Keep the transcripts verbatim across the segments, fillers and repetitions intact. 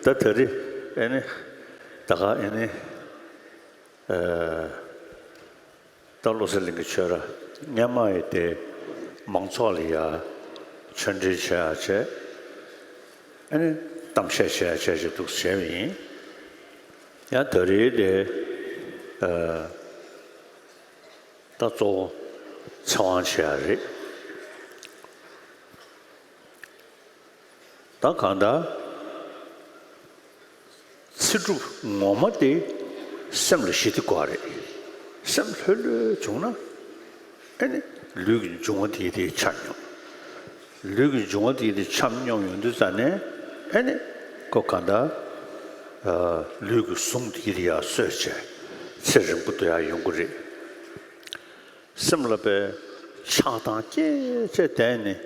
ད་ད་རེས་ཨེ་ནི་ད་ག་ཨེ་ནི། ད་བློ་གསལ་གླིང་གི་ཆོས་ར་སྔོན་མ་ཡི་དེ་མང་ཚོགས་ལ་ཡ་ཆོས་འབྲེལ་བྱེད་ཡ་བྱས། ཨ་ནི་གཏམ་བཤད་བྱེད་ཡ་བྱས་ཞེས་འདུག་བྱས་པ་ཡིན། ཡང་ད་རེས་དེ་ད་གཙོ་བོ་ཚེ་དབང་བྱེད་ཡ་རེད། ད་གང་ལྟར་ཚེ་སྒྲུབ་ངོ་མ་དེ་སེམས་ལ་ཞི་བདེ་དགོས་རེད། སེམས་ལྷོད་ལྷོད་བྱུང་ན་ཨེ་ནི་ལུས་ཀྱི་འབྱུང་བ་དེ་དེ་ཆ་སྙོམས། ལུས་ཀྱི་འབྱུང་བ་དེ་དེ་ཆ་སྙོམས་ཡོང་དུས་ཙ་ནས་ཨེ་ནི་ཁོ་གང་ལྟར་ལུས་ཀྱི་ཟུངས་དེ་དེ་ཡར་གསོས་བྱས་ཚེ་རིང་པོ་དེ་ཡར་ཡོང་གི་རེད། སེམས་ལ་པའི་ཆགས་སྡང་སྐྱེས་བྱས་བསྡད་ནས་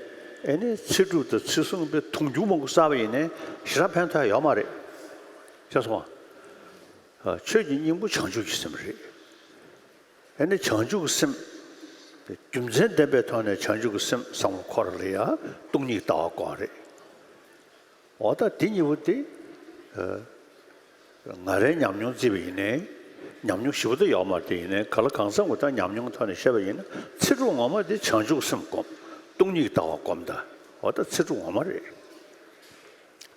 ཨེ་ནི་ཚེ་སྒྲུབ་དང་ཚེ་བསྲུང་པའི་དུང་ཕྱུར་མང་པོ་བསགས་པ་ཡིན་ནའི་ཞེ་དྲག་ཕན་ཐོགས་ཡོད་མ་རེད། ཤེས་སོང་ང་། ཆོས་ཀྱི་སྙིང་པོ་བྱང་ཆུབ་ཀྱི་སེམས་རེད། ཨེ་ནི་བྱང་ཆུབ་ཀྱི་སེམས། རྒྱུ་མཚན་ལྡན་པའི་ཐོག་ནས་བྱང་ཆུབ་ཀྱི་སེམས་བསམ་བློ་འཁོར་ལ་ཡ་སྟོང་ཉིད་ལྟ་བ་དགོས་རེད། འོ་ད་དེ་གཉིས་པོ་དེ། ང་རའི་ཉམས་མྱོང་བརྩིས་པ་ཡིན་ནའི། ཉམས་མྱོང་ཞིབ་པོ་ད་ཡོད་མ་རེད་དེ་ཡིན་ནའི་ག་ལ་གང་འཚམ་གྱི་ད་ཉམས་མྱོང་ཐོག་ནས་བཤད་པ་ཡིན་ན་ཚེ་སྒྲུབ་ངོ་མ་དེ་བྱང་ཆུབ་སེམས་སྒོམ། སྟོང་ཉིད་ལྟ་བ་སྒོམ་ད། འོ་ད་ཚེ་སྒྲུབ་ངོ་མ་རེད།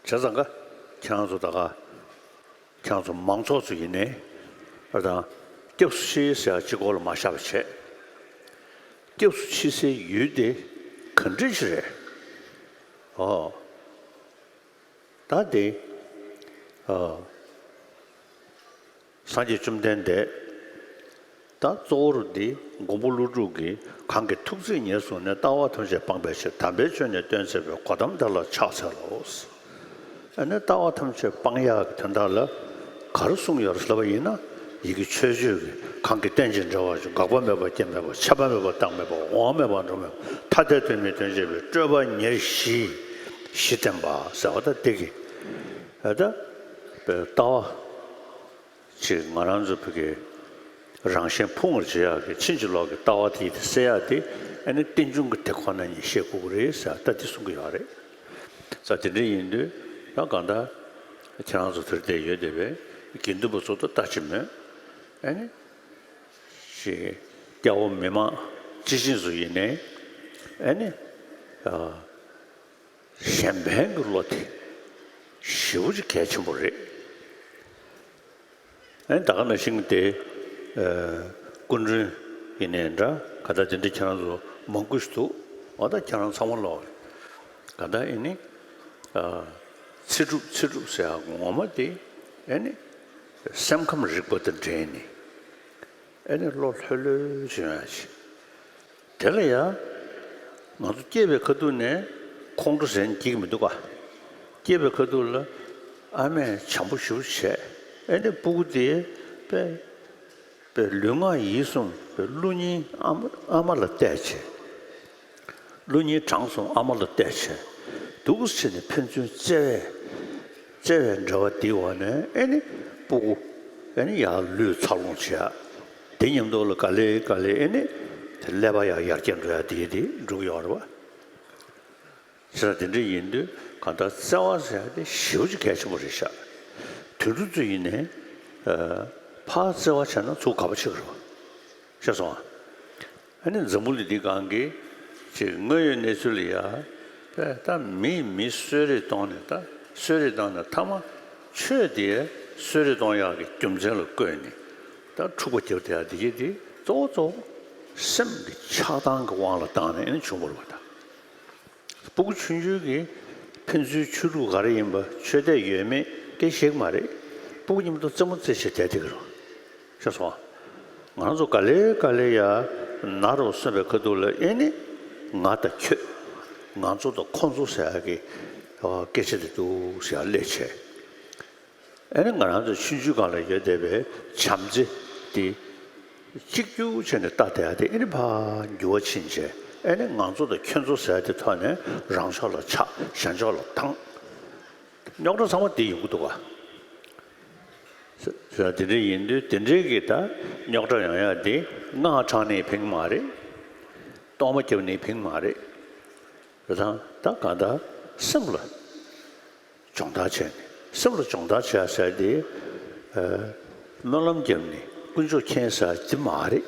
བྱས་ཙང་ཀ་ཁྱེད་རང་ཚོ་ད་ག་ཁྱེད་རང་ཚོ་མང་ཚོགས་ཚོ་ཡིན་ནའི་ཨ་དང་སྐྱབས་སུ་མཆི་ཟེར་ཡ་གཅིག་སྐོར་ལ་མ་བཞག་པ་བྱས། སྐྱབས་སུ་མཆི་སའི་ཡུལ་དེ་ག་འདྲ་ཞིག་རེད། ཨོ། ད་དེ། ཨ། སངས་རྒྱས་བཅོམ་ལྡན་འདས། ད་གཙོ་བོར་འདི་མགོན་པོ་ཀླུ་སྒྲུབ་ཀྱིས་གང་གིས་ཐུགས་བརྩེ་ཉེར་བཟུང་ནས། ལྟ་བ་ཐམས་ཅད་སྤང་བའི་ཕྱིར། དམ་པའི་ཆོས་ནི་སྟོན་མཛད་པའི། གོ་ཏམ་དེ་ལ་ཕྱག་འཚལ་ལོ། ཨ་ནི་ལྟ་བ་ཐམས་ཅད་སྤང་ཡག་གི་དོན་དག་ལ་ག་རེ་གསུངས་ཡོད་རེད་ལབ་པ་ཡིན་ན། ཡི་གེ་མཆོད་བརྗོད་ཀྱི་གང་གིས་རྟེན་ཅིང་འབྲེལ་བར་འབྱུང་། འགག་པ་མེད་པ་རྐྱེན་མེད་པ། ཆད་པ་མེད་པ་རྟགས་མེད་པ། འོང་བ་མེད་པ་འགྲོ་མེད་པ། ཐ་དད་དོན་མིན་དོན་བྱེད་པའི། སྤྲོས་པ་ཉེར་ཞི་ཞི་བསྟན་པ་ཟེར་བ་ད་འདི་གི་ཨ་ད་ལྟ་བ། ཅིག་ང་རང་ཚོ་བོད་ཀྱི་རང་གཞན་ཕུང་བར་བྱེད་ཡག་གི་ཕྱིན་ཅི་ལོག་གི་ལྟ་བ་དེ་དེ་སེལ་ཡག་དེ་ཨ་ནི་རྟེན་འབྱུང་གི་དེ་ཁོ་ན་ཉིད་ཤེས་དགོས་ཀྱི་རེད་ཟེར་ད་དེ་གསུང་གི་ཡོད་རེད། ས་དེ་འདྲ་ཡིན་དུས་ད་གང་ལྟར་ཁྱེད་རང་ཚོ་དེར་བསྡད་ཡོད་བསྡད་པའི་དགེ་འདུན་པ་ཚོ་ད་ལྟ་ཅི་མོད་ཨ་ནི་ཞེས་སྐྱ་བོ་མི་མང་སྤྱི་བྱིངས་སུ་ཡིན་ནའི་ཨ་ནི་གཞན་ཕན་གྱི་བློ་དེ་ཞེ་པོ་ཅིག་གལ་ཆེན་པོ་རེད། ཨེ་ད་ག་ནང་བཞིན་དེ། ཨ། སྐུ་མགྲོན་ཡིན་ནའི་འདྲ་ག་ད་དེ་འདྲ་ཁྱེད་རང་ཚོ་མང་པོ་ཞིག་འདུག་འོ་ད་ཁྱེད་རང་ཚང་མ་ལོག་ག་ད་ཨེ་ནི། ཨ། ཚེ་སྒྲུབ་ཚེ་སྒྲུབ་ཟེར་ཡག་ངོ་མ་དེ་ཨེ་ནི། སེམས་ཁམས་རིག་པ་དང་འབྲེལ་ནས། ཨེ་ནི་བློ་ལྷོད་ལྷོད་བྱུང་ཡ་ཅིག་དེ་ལ་ཡ། ང་ཚོ་སྐྱེས་པའི་ཁ་ཐུག་ནས་ཁོང་ཁྲོ་ཟེར་ནས་འགྱིག་མི་འདུག་ག་སྐྱེས་པའི་ཁ་ཐུག་ལ་ཨ་མས་བྱམས་པོ་ཞེ་པོ་བྱས། ཨེ་ནི་སྤུ་གུ་དེ་དཔེ་དཔེ་ལུས་ངག་ཡིད་གསུམ་དཔེ་བློ་སྙིང་ཨ་མ་ཨ་མ་ལ་གཏད་བྱས། བློ་སྙིང་བྲང་སོང་ཨ་མ་ལ་གཏད་བྱས། འདུག་སེ་བྱས་ནས་ཕན་ཚུན་བརྩེ་བས་བརྩེ་བའི་འབྲེལ་བ་འདིའི་འོག་ནས་ཨེ་ནི་སྤུ་གུ་ཨེ་ནི་ཡར་ལུས་འཚར་ལོངས་བྱེད་ཡ། དེ་མཉམ་དུ་ལ་ག་ལེ་ག་ལེ་ཨེ་ནི་དེ་ཀླད་པ་ཡང་ཡར་རྒྱས་འགྲོ་ཡ་དེ་དེ་འགྲོ་གི་ཡོད་རེད་བ། བྱས་ཙང་དེ་འདྲ་ཡིན་དུས་གང་ལྟར་བརྩེ་བ་ཟེར་ཡ་དེ་ཞེ་པོ་ཅིག་གལ་ཆེན་པོ་རེད་ཤག་དུས་འགྲོ་ཚོ་ཡིན་ནའི་ཕར་བརྩེ་བ་བྱས་ན་ཚུར་དགའ་པོ་བྱེད་ཀྱི་རེད་བ། ཤེས་སོང་ཨ། ཨ་ནི་འཛམ་བུ་གླིང་འདི་སྒང་གི་ཅིག་དངོས་ཡོད་གནས་ཚུལ་ལ་ཡ། དཔེ་ད་མིས་མི་གསོད་རེས་གཏོང་ནས་ད་གསོད་རེས་བཏང་ནས་མཐའ་མ་ཆོས་དེ་གསོད་རེས་གཏོང་ཡག་གི་རྒྱུ་མཚན་ལ་བཀོད་ནས་ད་འཁྲུག་པ་རྒྱབ་བསྡད་ཡག་འདི་གི་འདི་གཙོ་བོ་གཙོ་བོ་སེམས་ཀྱི་ཆགས་སྡང་གི་དབང་ལ་བཏང་ནས་ཨ་ནི་བྱུང་བ་རེད་བ་ད། སྤུ་གུ་ཆུང་ཆུང་གིས་ཕན་ཚུན་ཆོས་ལུགས་ག་རེ་ཡིན་པ་ཆོས་དད་ཡོད་མེད་སྐད་ཤེས་ཀྱི་མ་རེད། སྤུ་གུ་མཉམ་དུ་རྩེད་མོ་རྩེ་བྱས་བསྡད་བསྡད་ཀྱི་རེད། ཤེས་སོང་ཨ། ང་རང་ཚོ་ག་ལེ་ག་ལེ་ཡ་ན་རུ་སོན་པའི་ཁ་ཐུག་ལ་ཨེ་ནི་ང་དང་ཁྱོད། ང་ཚོ་དང་ཁོ་ཚོ་ཟེར་ཡ་གི་སྐད་ཆ་དེ་འདུག་ཟེར་ཡ་སླེབས་བྱས། ཨེ་ནི་ང་རང་ཚོ་ཆུང་ཆུང་སྒང་ལ་ཡོད་བསྡད་པའི་བྱམས་བརྩེ་དེ་གཅིག་གྱུར་བྱས་ནས་ལྟ་བསྡད་ཡ་དེ་ཨེ་ནི་ཕར་འགྱུར་བ་ཕྱིན་བྱས་ཨེ་ནི་ང་ཚོ་དང་ཁྱོད་ཚོ་ཟེར་ཡ་དེ་ཐོག་ནས་རང་ཕྱོགས་ལ་ཆགས་གཞན་ཕྱོགས་ལ་དྭངས། རྙོག་དྲ་ཚང་མ་དེ་ཡོང་གི་འདུག་ག་ཟེར་དེ་འདྲ་ཡིན་དུས་དེ་འདྲའི་གི་ད་རྙོག་དྲ་ཡོང་ཡ་དེ་སྔགས་བགྲངས་ནས་ཕན་གི་མ་རེད། གཏོར་མ་བརྒྱབ་ནས་ཕན་གི་མ་རེད། རེད་དང་ད་གང་ལྟར་སེམས་ལ་སྦྱོང་བརྡར་བྱས་ནས་སེམས་ལ་སྦྱོང་བརྡར་བྱས་ཟེར་དེ། སྨོན་ལམ་བརྒྱབ་ནས་དཀོན་མཆོག་མཁྱེན་ཟེར་དེ་མ་རེད།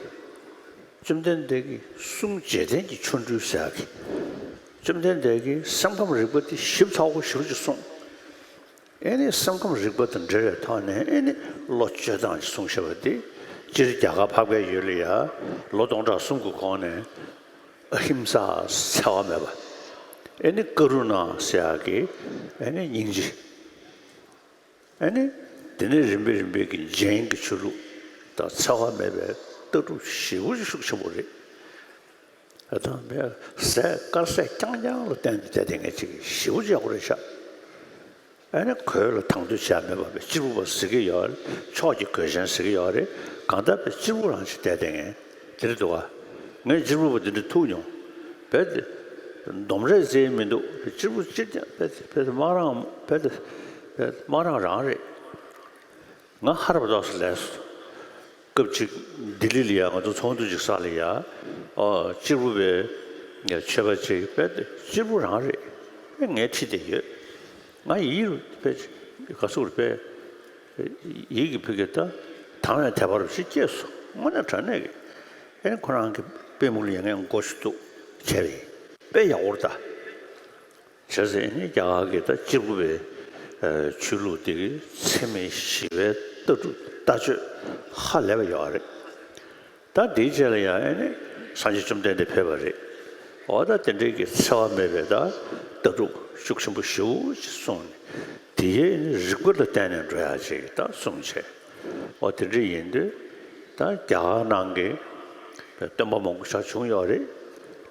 བཅོམ་ལྡན་འདས་ཀྱིས་གསུང་རྗེས་དྲན་གྱི་ཆོ་འཕྲུལ་ཟེར་གི། བཅོམ་ལྡན་འདས་ཀྱིས་སེམས་ཁམས་རིག་པ་དེ་ཞིབ་ཚགས་པོ་ཞེ་པོ་ཅིག་གསུངས། ཨེ་ནི་སེམས་ཁམས་རིག་པ་དང་འབྲེལ་བའི་ཐོག་ནས་ཨེ་ནི་བློ་བཅོས་སྟངས་ཅིག་གསུངས་བཞག་པ་དེ་སྤྱིར་རྒྱ་གར་འཕགས་པའི་ཡུལ་ལ་ཡ་ལོ་སྟོང་ཕྲག་གསུམ་གྱི་གོང་ནས། ཨ་ཧིམ་ས་འཚེ་བ་མེད་པ། ཨེ་ནི་ཀ་རུ་ཎ་ཟེར་ཡག་གི་ཨེ་ནི་སྙིང་རྗེ། ཨེ་ནི་དེ་ནས་རིམ་པས་རིམ་པས་ཀྱི་ཇེན་གྱི་ཆོས་ལུགས་དང་འཚེ་བ་མེད་པའི་ལྟ་གྲུབ་ཞེ་པོ་ཅིག་ཤུགས་ཆེན་པོ་རེད། ཨ་དང་པས་ཟས་དཀར་ཟས་རྐྱང་རྐྱང་ལ་བརྟེན་ནས་བསྡད་བསྡད་མཁན་ཅིག་ཞེ་པོ་ཅིག་ཡག་པོ་རེད་ཤག་ཨེ་ནི་གོས་ལ་དང་དོད་བྱས་མེད་པ་བས་གཅེར་བུ་པ་ཟེར་གྱི་ཡོད་རེད། ཕྱོགས་ཀྱི་གོས་ཆེན་ཟེར་གྱི་ཡོད་རེད། གང་ལྟར་བས་གཅེར་བུ་རང་ཞིག་བསྡད་བསྡད་མཁན་དེ་རེད་འདུག་ག་ངས་གཅེར་བུ་པ་འདི་འདྲ་ཐུག་མྱོང་། བས་དེ་འདོམ་རས་རྩེ་མི་འདུག་གཅེར་བུ་གཅེར་རྐྱང་བས་དེ་བས་དེ་དམག་རང་བས་དེ་བས་དམག་རང་རང་རེད། ང་ཧ་རབ་ཏོག་ཙམ་ལས་སོང་། སྐབས་གཅིག་ལྡི་ལི་ལ་ཡ་ང་ཚོ་ཚོགས་འདུ་ཅིག་སར་ལ་ཡ། ཨོ་གཅེར་བུ་པའི་ཆོས་པ་ཅིག་དཔེ་གཅེར་བུ་རང་རེད། དཔེ་ངའི་ཁྲིད་དེ་ཡོད། ང་ཡིད་རུ་དཔེ་ག་ཚོད་རེད་དཔེ། ཡིད་ཀྱི་ཕ་གི་ད་དང་བའི་དད་པ་རུ་ཞིག་སྐྱེས་སོང་། དངོས་གནས་དྲང་གནས་ཀྱི་ཨེ་ཁོ་རང་གི་པུས་མོ་ལ་ཡ་ངས་མགོ་ཞིག་གཏུགས་བྱས་པ་ཡིན། དཔེ་ཡག་པོ་རེད་ད། བྱས་ཙང་ཨེ་ནི་རྒྱ་གར་གྱི་ད་གཅེར་བུ་པའི་ཆོས་ལུགས་དེ་གི་འཚེ་མེད་ཞི་བའི་ལྟ་གྲུབ་ལྟ་སྤྱོད་ཧ་ལས་པ་ཡོད་རེད། ད་དེའི་རྗེས་ལ་ཡང་ཨེ་ནི་སངས་རྒྱས་བཅོམ་ལྡན་འདས་ཕེབས་པ་རེད། འོ་ད་དེ་འདྲའི་གི་འཚེ་བ་མེད་པའི་ད་ལྟ་གྲུབ་ཤུགས་ཆེན་པོ་ཞེ་པོ་ཅིག་གསུངས་ནས་དེ་ཡས་ཨེ་ནི་རིག་པ་ལ་བརྟེན་ནས་འགྲོ་ཡག་ཅིག་ད་གསུངས་བྱས། འོ་དེ་འདྲ་ཡིན་དུས་ད་རྒྱ་གར་ནང་གི་སྟོན་པ་མང་པོ་ཞིག་བྱུང་ཡོད་རེད།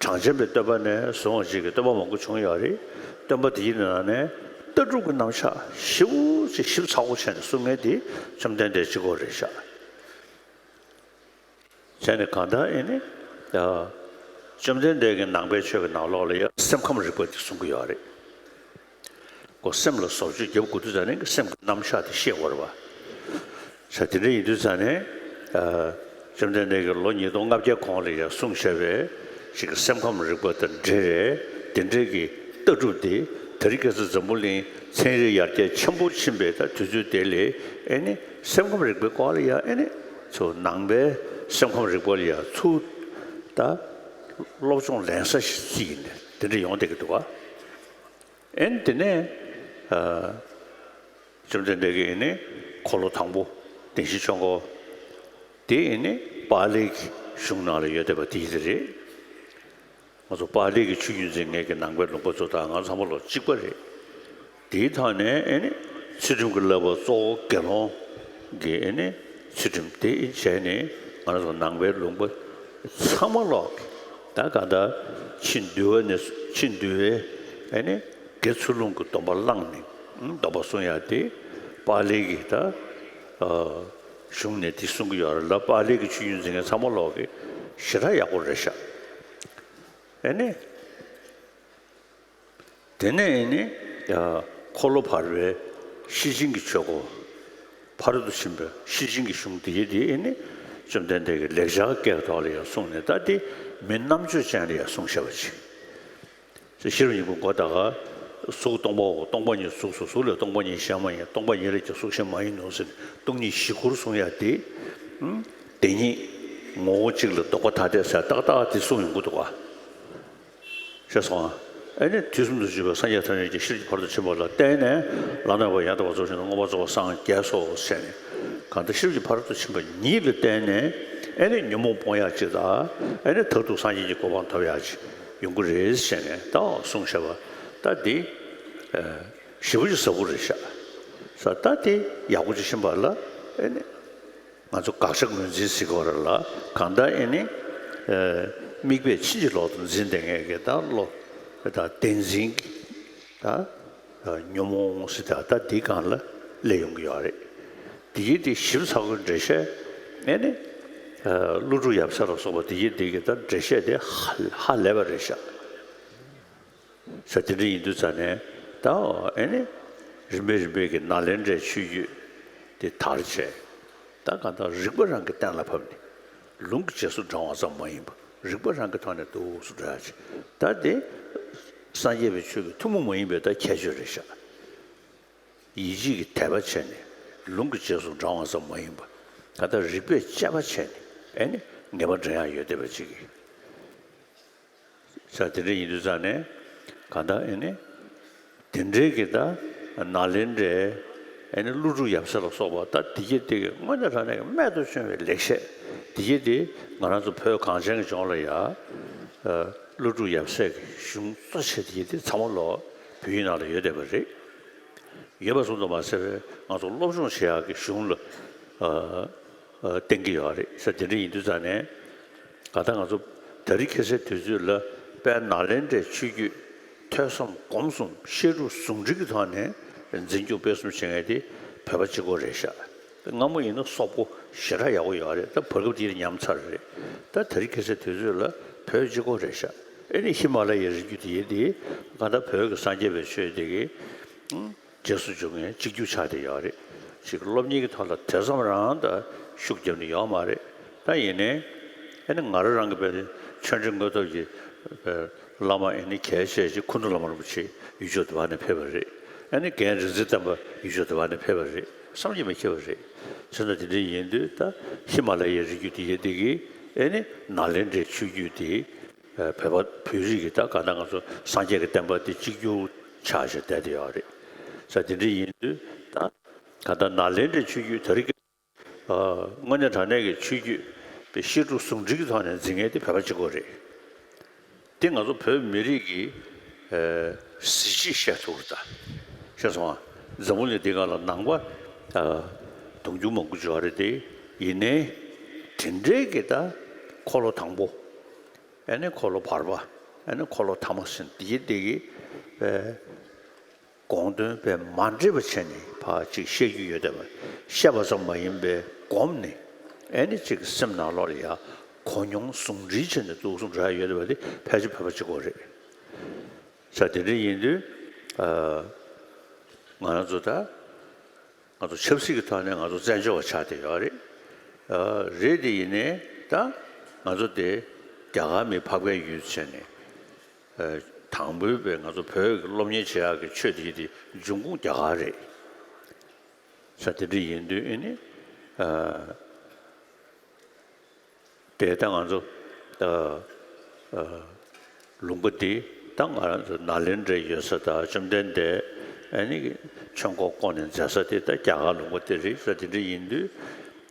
གྲངས་ཅན་པའི་སྟོན་པ་ནས་བཟུང་བ་ཅིག་གི་སྟོན་པ་མང་པོ་བྱུང་ཡོད་རེད། སྟོན་པ་དེའི་ནང་ནས་ལྟ་གྲུབ་ཀྱི་རྣམ་གཞག་ཞེ་པོ་ཅིག་ཞིབ་ཚགས་པོ་བྱས་ནས་གསུང་མཁན་དེ་བཅོམ་ལྡན་འདས་གཅིག་པོ་རེད་ཤག་བྱས་ནས་གང་ལྟར་ཨེ་ནི་བཅོམ་ལྡན་འདས་ཀྱི་ནང་པའི་ཆོས་ཀྱི་ནང་ལོགས་ལ་ཡང་སེམས་ཁམས་རིག་པ་དེ་གསུང་གི་ཡོད་རེད། ཁོ་སེམས་ལ་བཟོ་བཅོས་རྒྱབ་དགོས་དུས་ཙ་ནས་སེམས་ཀྱི་རྣམ་གཞག་དེ་ཤེས་དགོས་རེད་བ། ས་དེ་འདྲ་ཡིན་དུས་ཙ་ནས། བཅོམ་ལྡན་འདས་ཀྱིས་ལོ་ཉིས་སྟོང་ལྔ་བརྒྱ་གོང་ལ་ཡང་གསུངས་བཞག་པའི་ཞིག་གི་སེམས་ཁམས་རིག་པ་དང་འབྲེལ་བའི་དེ་འདྲའི་གི་ལྟ་གྲུབ་དེ་དེ་རིང་ཁ་སང་འཛམ་བུ་གླིང་ཚན་རིག་ཡར་རྒྱས་ཆེན་པོ་ཕྱིན་པའི་ད་དུས་ཚོད་དེ་ལས་ཨེ་ནི་སེམས་ཁམས་རིག་པའི་སྐོར་ལ་ཡང་ཨེ་ནི་ཚོ་ནང་པའི་སེམས་ཁམས་རིག་པ་ལ་ཡང་ཚུར་ད་སློབ་སྦྱོང་ལེན་ས་ཞིག་ཅིག་ཡིན་ནས་དེ་འདྲ་ཡོང་བསྡད་ཀྱི་འདུག་ག་ཨེ་ནི་དེ་ནས་ཨ་བཅོམ་ལྡན་འདས་ཀྱིས་ཨེ་ནི་འཁོར་ལོ་དང་པོ་བདེན་བཞིའི་ཆོས་འཁོར་དེ་ཨེ་ནི་པཱ་ལིའི་གཞུང་ནང་ལ་ཡོད་བསྡད་པ་དེ་ཡིན་ས་རེད། ང་ཚོ་པཱ་ལིའི་གི་ཆོས་རྒྱུན་འཛིན་མཁན་གྱི་ནང་པའི་ལུང་པ་ཚོ་དང་ང་ཚང་མ་ལོ་གཅིག་པ་རེད། དེའི་ཐོག་ནས་ཨེ་ནི་ཚུལ་ཁྲིམས་ཀྱི་བསླབ་པ་གཙོ་བོ་དགེ་སློང་གི་ཨེ་ནི་ཚུལ་ཁྲིམས་དེ་བྱས་ནས་ ང་རང་ཚོ་ནང་པའི་ལུང་པ་ཚང་མ་ལོག་གི་ད་ག་ད་ཕྱི་འདུལ་བ་ནས་ཕྱི་འདུལ་བའི་ཨེ་ནི་དགེ་ཚུལ་སློང་གི་སྡོམ་པ་བླངས་ནས་སྡོམ་པ་སྲུང་ཡ་དེ་པཱ་ལིའི་གི་ད་གཞུང་ནས་དེ་གསུང་གི་ཡོད་རེད་ལ། པཱ་ལིའི་གི་ཆོས་བརྒྱུད་འཛིན་མཁན་ཚང་མ་ལོག་གི་ཞེ་དྲག་ཡག་པོ་རེད་ཤག་ཨེ་ནི། དེ་ནས་ཨེ་ནི། འཁོར་ལོ་བར་པའི་ཤེར་ཕྱིན་གྱི་ཆོས་སྐོར། ཕ་རོལ་ཏུ་ཕྱིན་པའི་ཤེར་ཕྱིན་གྱི་གཞུང་དེ་ཡི་དེ་ཨེ་ནི། བཅོམ་ལྡན་འདས་ཀྱིས་ལེགས་སྦྱར་སྐད་ཐོག་ལ་ཡང་གསུངས་ནས། ད་དེ་མི་རྣམ་དཔྱོད་ཅན་ལ་ཡང་གསུངས་བཞག་པ་ཅིག་ཤེར་པ་ཉིད་ཀྱི་མགོ་ད་ག་གཟུགས་སྟོང་པའོ། སྟོང་པ་ཉིད་གཟུགས་སོ། གཟུགས་ལས་སྟོང་པ་ཉིད་གཞན་མ་ཡིན། སྟོང་པ་ཉིད་ལས་ཀྱང་གཟུགས་གཞན་མ་ཡིན་ནོ་ཟེར་ནས་སྟོང་ཉིད་བཞི་སྐོར་གསུང་ཡ་དེ། བདེན་གཉིས་ངོ་བོ་གཅིག་ལ་ལྡོག་པ་ཐ་དད་ཟེར་ཏག་ཏག་དེ་གསུངས་ཡོང་གི་འདུག་ག་ཤེས་སོང་ཨ། ཨེ་ནི་དུས་གསུམ་དུ་བཞུགས་པའི་སངས་རྒྱས་ཐམས་ཅད་ཀྱང་ཤེར་ཕྱིན་ཕ་རོལ་ཏུ་ཕྱིན་པ་ལ་བརྟེན་ནས་ལམ་རྣམ་པར་ཡང་དག་པར་རྫོགས་ཤིང་མངོན་པར་རྫོགས་པར་སངས་རྒྱས་སོ་ཞེས་ནས། གང་ལྟར་ཤེར་ཕྱིན་ཕ་རོལ་ཏུ་ཕྱིན་པ་ཉིད་ལ་བརྟེན་ནས་ཨེ་ནི་ཉོན་མོངས་སྤོང་ཡག་ཅིག་དང་། ཨེ་ནི་མཐར་ཐུག་སངས་རྒྱས་ཀྱི་གོ་འཕང་ཐོབ་ཡག་ཅིག་ཡོང་གི་རེད་ཞེས་ནས་ད་གསུངས་བཞག་པ། ད་འདི་ཞེ་པོ་ཅིག་ཟབ་པོ་རེད་ཤག་ས། ད་དེ་ཡག་པོ་ཅིག་ཤེས་པ་ལ་ཨེ་ནི། ང་ཚོ་དགག་བྱ་ངོས་འཛིན་ཟེར་གྱི་ཡོད་རེད་ལ། གང་ལྟར་ཨེ་ནི། དམིགས་པས་ཕྱིན་ཅི་ལོག་ཏུ་འཛིན་བསྡད་མཁན་གྱི་ད་བློ་ད་བདེན་འཛིན་གྱི་ད་ཉོན་མོངས་ཟེར་ད་ད་འདི་སྒང་ལ་སླེབས་ཡོང་གི་ཡོད་རེད། དེ་ཡིན་དེ་ཞིབ་ཚགས་པོའི་འགྲེལ་བཤད་ཨེ་ནི་ཀླུ་སྒྲུབ་ཡབ་སྲས་ལ་སོགས་པ་དེ་ཡིན་དེ་གི་ད་འགྲེལ་བཤད་དེ་ཧ་ཧ་ལས་པ་རེད་ཤག་ས། དེ་འདྲ་ཡིན་དུས་ཙ་ནས་ད་ཨེ་ནི་རིམ་པས་རིམ་པས་ཀྱི་ནཱ་ལེནྡྲའི་ཆོས་བརྒྱུད་དེ་དར་བྱས། ད་གང་ལྟར་རིགས་པ་རང་གིས་གཏན་ལ་ཕབ་ནས་ལུང་གི་རྗེས་སུ་འབྲང་བ་ཙམ་མ་ཡིན་པར་རིགས་པ་རང་གི་ཐོག་ནས་འདུག་སེ་འགྲོ་ཡ་ཅིག་ད་དེ་སངས་རྒྱས་པའི་ཆོས་ཀྱི་ཐུན་མོང་མ་ཡིན་པའི་ད་ཁྱད་ཆོས་རེད་ཤག་ཡིད་ཆེས་ཀྱིས་དད་པ་བྱས་ནས་ལུང་གི་རྗེས་སུ་འབྲང་བ་ཙམ་མ་ཡིན་པར་གང་ལྟར་རིགས་པས་དཔྱད་པ་བྱས་ནས་ཨེ་ནི་ངེས་པ་འདྲེན་ཡ་ཡོད་བསྡད་པ་ཅིག་གིས། ས། དེ་འདྲ་ཡིན་དུས་ཙ་ནས་གང་ལྟར་ཨེ་ནི་དེ་འདྲའི་གི་ད་ནཱ་ལེནྡྲའི་ཨེ་ནི་ཀླུ་སྒྲུབ་ཡབ་སྲས་ལ་སོགས་པ་ད་དེ་གྱད་དེ་གི་དངོས་གནས་དྲང་གནས་ཀྱི་རྨད་དུ་བྱུང་བའི་ལེགས་བཤད་དེ་གྱད་དེ་ང་རང་ཚོ་བོད་གངས་ཅན་གྱི་ལྗོངས་ལ་ཡ་ཀླུ་སྒྲུབ་ཡབ་སྲས་ཀྱི་གཞུང་གཙོ་ཆེ་དེ་གྱད་དེ་ཚང་མ་ལོ་བོད་ཡིག་ནང་ལ་ཡོད་བསྡད་པ་རེད། ཡོད་པ་ཙམ་དུ་མ་ཟད་པའི་ང་ཚོ་སློབ་སྦྱོང་བྱེད་ཡག་གི་གཞུང་ལ་བསྟན་གྱི་ཡོད་རེད། ས། དེ་འདྲ་ཡིན་དུས་ཙ་ནས་གང་ལྟར་ང་ཚོ་དེ་རིང་ཁ་སང་དུས་ཚོད་ལ་དཔལ་ནཱ་ལེནྡྲའི་ཆོས་བརྒྱུད་ཐོས་བསམ་སྒོམ་གསུམ་བཤད་སྒྲུབ་ཟུང་འབྲེལ་གྱི་ཐོག་ནས་འཛིན་སྐྱོང་སྤེལ་གསུམ་བྱེད་མཁན་དེ་བོད་པ་གཅིག་པོ་རེད་ཤག་སྔ་མོ་ཡིན་ན་སོག་པོ་ཞེ་དྲག་ཡག་པོ་ཡོད་རེད། ད་བར་སྐབས་དེ་ཉམས་ཚར་རེད། ད་དེ་རིང་ཁ་སང་དུས་ཚོད་ལ་བོད་གཅིག་པོ་རེད་ཤག་ཨེ་ནི་ཧི་མ་ལ་ཡའི་རི་རྒྱུད་དེ་ཡིན་དེ་གང་ལྟར་བོད་ཀྱི་སངས་རྒྱས་པའི་ཆོས་དེ་གི་རྗེས་སུ་འཇུག་མཁན་གཅིག་གྱུར་ཆགས་བསྡད་ཡོད་རེད། ཅིག་སློབ་གཉེར་གྱི་ཐོག་ལ་དེ་ཙམ་རང་ད་ཤུགས་བརྒྱབ་ནས་ཡོད་མ་རེད། ད་ཡིན་ནའི་ཨེ་ནི་ང་རང་རང་གི་བས་ཆོས་འབྲེལ་དངོས་སྟོབས་ཀྱི་བླ་མ་ཨེ་ནི་གལ་ཆེ་ཆེ་སྐུ་མདུན་བླ་མ་རིན་པོ་ཆེ་ཡུལ་ཕྱོགས་དེ་བ་ནས་ཕེབས་པ་རེད། ཨེ་ནི་རྒན་རིག་འཛིན་བསྟན་པ་ཡུལ་ཕྱོགས་དེ་བ་ནས་ཕེབས་པ་རེད། བསམ་གྱིས་མི་ཁྱབ་པ་རེད། བྱས་ཙང་དེ་འདྲ་ཡིན་དུས་ད་ཧི་མ་ལ་ཡའི་རི་རྒྱུད་དེ་ཡིན་དེ་གི་ཨེ་ནི་ནཱ་ལེནྡྲའི་ཆོས་བརྒྱུད་དེ་བོད་པ་བོད་རིགས་ཀྱི་ད་ག་ད་ང་ཚོ་སངས་རྒྱས་ཀྱི་བསྟན་པ་དེ་གཅིག་གྱུར་ཆགས་བྱས་བསྡད་དེ་ཡོད་རེད། ས། དེ་འདྲ་ཡིན་དུས་ད་ག་ད་ནཱ་ལེནྡྲའི་ཆོས་བརྒྱུད་དེ་རིང་གི་དངོས་གནས་དྲང་གནས་ཀྱི་ཆོས་བརྒྱུད་པའི་བཤད་སྒྲུབ་ཟུང་འབྲེལ་གྱི་ཐོག་ནས་འཛིན་མཁན་དེ་བོད་པ་གཅིག་པོ་རེད། དེ་ང་ཚོ་བོད་མི་རིགས་ཀྱི་གཟི་བརྗིད་བཤད་ཐུབ་རེད་ད། ཤེས་སོང་ཨ། འཛམ་བུ་གླིང་འདི་སྒང་ལ་ནང་པ་དུང་ཕྱུར་མང་པོ་ཡོད་རེད་དེ། ཡིན་ནའི་དེ་འདྲའི་གི་ད་འཁོར་ལོ་དང་པོ། ཨེ་ནི་འཁོར་ལོ་བར་པ། ཨེ་ནི་འཁོར་ལོ་ཐ་མ་ཟེར་འདི་འདི་གི་དགོངས་དོན་དཔེ་མ་འདྲེས་པ་བྱས་ནས་ཕར་ཅིག་བཤད་རྒྱུ་ཡོད་དེ། བཤད་པ་ཙམ་མ་ཡིན་པའི་སྒོམ་ནས་ཨེ་ནི་ཅིག་སེམས་ནང་ལོགས་ལ་ཡ་གོ་མྱོང་ཟུང་འབྲེལ་བྱས་ནས་འདུག་སེ་འགྲོ་ཡ་ཡོད་དེ་བ་དེ་ཕལ་ཆེར་བོད་པ་གཅིག་པོ་རེད། ས། དེ་འདྲ་ཡིན་དུས་ང་རང་ཚོ་ད། ང་ཚོ་ཆབ་སྲིད་ཀྱི་ཐོག་ནས་ང་ཚོ་བཙན་བྱོལ་བ་ཆགས་བསྡད་ཡོད་རེད། ཨ། རེད་དེ་ཡིན་ནའི་ད་ང་ཚོ་དེ་རྒྱ་གར་མི་འཕགས་པའི་ཡུལ་བྱས་ནས། ཨ། དང་པོའི་བས་ང་ཚོ་བོད་ཀྱི་སློབ་གཉེར་བྱེད་ཡག་གི་ཆོས་དེ་དེ་འབྱུང་ཁུངས་རྒྱ་གར་རེད། ས། དེ་འདྲ་ཡིན་དུས་ཨེ་ནི། ཨ། དེ་ལྟར་ང་ཚོ་ཨ་ཨ་ལུང་པ་འདི་ད་ང་རང་ཚོ་ནཱ་ལེནྡྲའི་ཡོད་ས་དང་བཅོམ་ལྡན་འདས་ཨ་ནི་ཆོས་འཁོར་བསྐོར་ནས་མཛད་ས་དེ་ད་རྒྱ་གར་ལུང་པ་དེ་རེད་ས། དེ་འདྲ་ཡིན་དུས་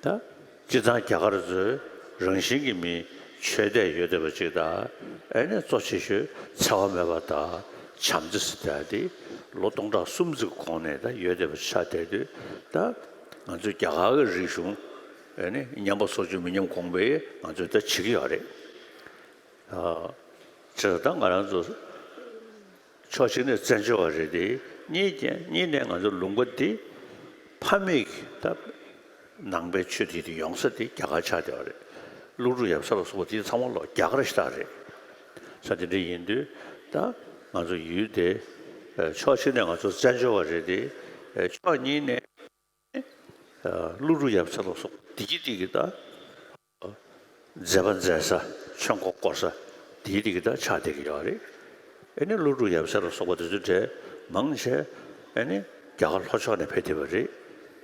ད་སྤྱིར་བཏང་རྒྱ་གར་ཚོའི་རང་བཞིན་གྱི་མི་ཆོས་དད་ཡོད་བསྡད་པ་ཅིག་དང་། ཨ་ནི་གཙོ་ཆེ་ཤོས་འཚེ་བ་མེད་པ་དང་བྱམས་བརྩེ་ཟེར་ཡ་དེ་ལོ་སྟོང་ཕྲག་གསུམ་ཙམ་གོང་ནས་ད་ཡོད་བསྡད་པ་ཆགས་བསྡད་དུས། ད་ང་ཚོ་རྒྱ་གར་གྱི་རིག་གཞུང་ ཨེ་ནི་ཉམས་པ་སོར་ཆུད་མི་ཉམས་གོང་འཕེལ་ང་ཚོས་ད་བྱེད་ཀྱི་ཡོད་རེད། ཨ། བྱས་ཙང་ད་ང་རང་ཚོ་ཕྱོགས་གཅིག་ནས་བཙན་བྱོལ་བ་རེད་དེ། གཉིས་ཀྱང་གཉིས་ནས་ང་ཚོ་ལུང་པ་འདི་ཕ་མེས་ཀྱི་ད་ནང་པའི་ཆོས་དེ་དེ་ཡོང་ས་དེ་རྒྱ་གར་ཆགས་བསྡད་པ་རེད། ཀླུ་སྒྲུབ་ཡབ་སྲས་ལ་སོགས་པ་དེ་ཚང་མ་ལོག་རྒྱ་གར་ཞེ་དྲག་རེད། ས་དེ་འདྲ་ཡིན་དུས་ད་ང་ཚོ་ཡུལ་དེ་ཕྱོགས་གཅིག་ནས་ང་ཚོ་བཙན་བྱོལ་བ་རེད་དེ། ཕྱོགས་གཉིས་ནས། ཀླུ་སྒྲུབ་ཡབ་སྲས་ལ་སོགས་བདེ་སྐྱིད་དེ་གི་ད་མཛད་པ་མཛད་ས། ཆོས་འཁོར་བསྐོར་ས་བདེ་སྐྱིད་དེ་གི་ད་ཆགས་བསྡད་ཀྱི་ཡོད་རེད། ཨེ་ནི་ཀླུ་སྒྲུབ་ཡབ་སྲས་ལ་སོགས་པ་དེ་ཚོའི་གྲས་མང་ཆེ་ཨེ་ནི་རྒྱ་གར་ལྷོ་ཕྱོགས་ནས་ཕེབས་བསྡད་པ་རེད།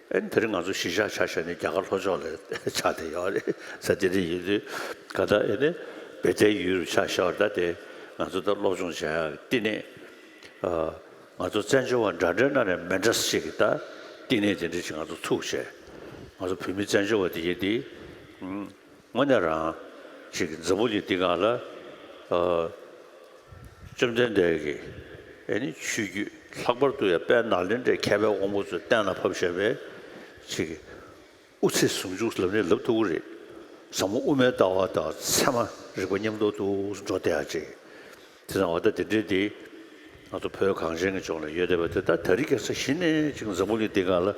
ཨེ་ནི་དེ་རིང་ང་ཚོ་གཞིས་ཆགས་ཆ་བཞག་ནས་རྒྱ་གར་ལྷོ་ཕྱོགས་ལ་ཆགས་བསྡད་ཡོད་རེད། ས་དེ་འདྲ་ཡིན་དུས་ག་ད་ཨེ་ནི་བེ་ཏའི་ཡུལ་རུ་ཆ་བཞག་པ་ད་དེ་ང་ཚོ་ད་སློབ་སྦྱོང་བྱེད་ཡག་བསྟི་གནས། ང་ཚོ་བཙན་བྱོལ་བ་འདྲ་འདྲའི་ནང་ནས་མི་འདྲ་ཞིག་གི་ད་བསྟི་གནས་དེ་འདྲ་ཞིག་ང་ཚོ་ཚུགས་བྱས། ང་ཚོ་བོད་མི་བཙན་བྱོལ་བ་དེ་ཡིན་དེ། དངོས་གནས་རང་ཅིག་འཛམ་བུ་གླིང་འདི་སྒང་ལ་བཅོམ་ལྡན་འདས་ཀྱི་ཨེ་ནི་ཆོས་བརྒྱུད་ལྷག་པར་དུ་ཡང་དཔལ་ནཱ་ལེནྡྲའི་མཁས་པའི་དབང་པོ་ཚོས་གཏན་ལ་ཕབ་བཞག་པའི་ཅིག་དབུ་ཚད་ཟུང་འཇུག་ལབ་ནས་ལབ་ཐུབ་ཀྱི་རེད། ཟབ་མོ་དབུ་མའི་ལྟ་བ་དང་ཚད་མ་རིག་པ་མཉམ་དུ་འགྲོ་བསྡད་ཡག་ཅིག་དེ་ཙང་འོ་ད་དེ་འདྲའི་དེ་ང་ཚོ་བོད་གངས་ཅན་གྱི་ལྗོངས་ལ་ཡོད་བསྡད་པ་དེ་ད་དེ་རིང་ཁ་སང་གཞི་ནས་ཅིག་འཛམ་བུ་གླིང་འདི་སྒང་ལ་